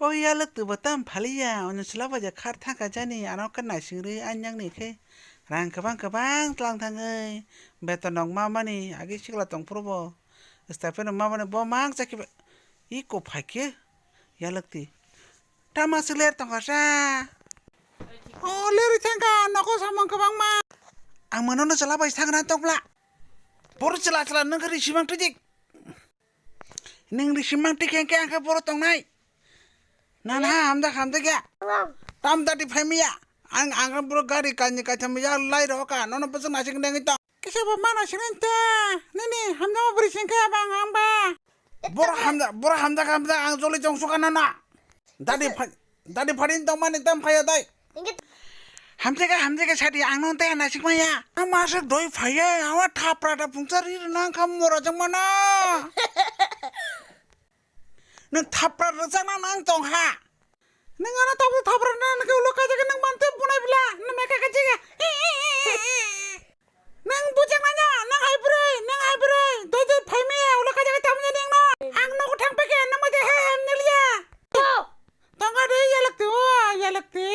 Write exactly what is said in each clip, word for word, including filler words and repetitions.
O yalwk twi bo tam phaliya, ono chwla bai ja khar thangkha jani, ano khe naisingri anyang ni khe rang kwbang kwbang tlang thangwi beton rok ma mani agi sikla tong phuru bo stipend rok ma mani bo mang chakhe ba iko phai khe yalwk twi tama se ler tongkha sa. O lerwi thangkha nogo samung kwbangma. Ang mano no chwla bai thangna tongpla. Boro chwla chwla nang khe risi mang twi dik. Nang risi mang twi khe ang khe boro tongnai. Nana hamda hamda khe. Tam dati phaimiya. Ang ang boro gari kaini kaitham ya lai roka. Nono bwswk naising nangwi tong. Kisa bo mana singin ta. Nini hamda bwrwi singkhe abang ang ba. Boro hamda boro hamda hamda ang joli tong suka nana. Dadi pha-, dadi pharin tongmani tam phaya dai. Hamjega hamjega sadi ang non te na sikmaya. Ama se doi phaya, awa thapra da pungsa ri nang kham mora jang mana. Nang thapra rajak nang nang tong ha. Nang ana thapra thapra nang ke ulo kaja ke nang mante bunai bila, nang meka kaja ke. Nang bujang nanya, nang hai bwrwi, nang hai bwrwi, doi doi phaimi, ulo kaja ke tamni nang no. Ang nogo thang peke, nang mate he he niliya. Tonga de yalakti o, yalakti.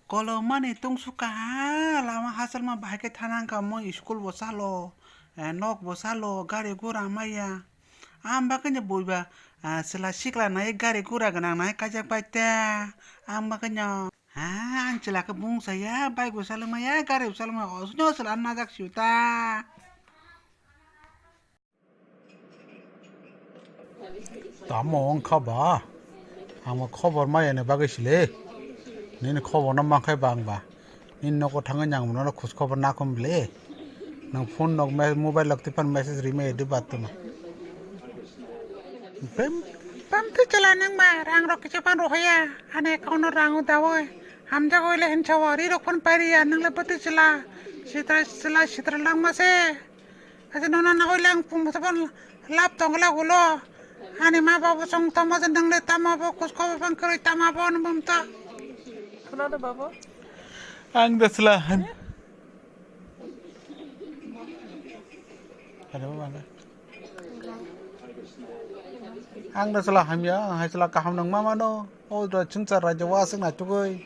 Kolomani tungsuka ha, lama hasalma bahai khe thanang kha mo school bo chalo, eh, nok bo chalo, gari gura maya. Am bagwino buiba, ah, chwla sikla nai gari gura gwnang nai kaijak bai ta. Am bagwino, ha, ang chwla khe bung saya, bike bo chalwi maya, gari bo chalwi maya, osno chwla najak siyo ta. Tamo wngkha ba? Ang bo khobor maya ni bagwi sile. Nini khobor no mankhe ba ang ba. Nini nogo thangwi nang mano khoj khobor nakhum bile. Nang phone nok me-, mobile lok tipan message rimaya di ba tuma. Pem, pem ti chela nang ba rang rok kicha pan rohaya. Ani account no rang dawi. Hamjak oile hinsa wa ri rok pan pariya nang le pati chela. Sitra chela sitra lang ma se. Aja nono nagoi lang pung sabon lap tong la ulo. Ani ma babu song tamo jan dang le tamo bo kusko bang keroi tamo bo nang bam ta. Khna da babo. Ang da sela han. Hello, baba. Ang da sela hamya, ang hai sela kaham nang mama no. O da chungsa raja wa sing na tugoi.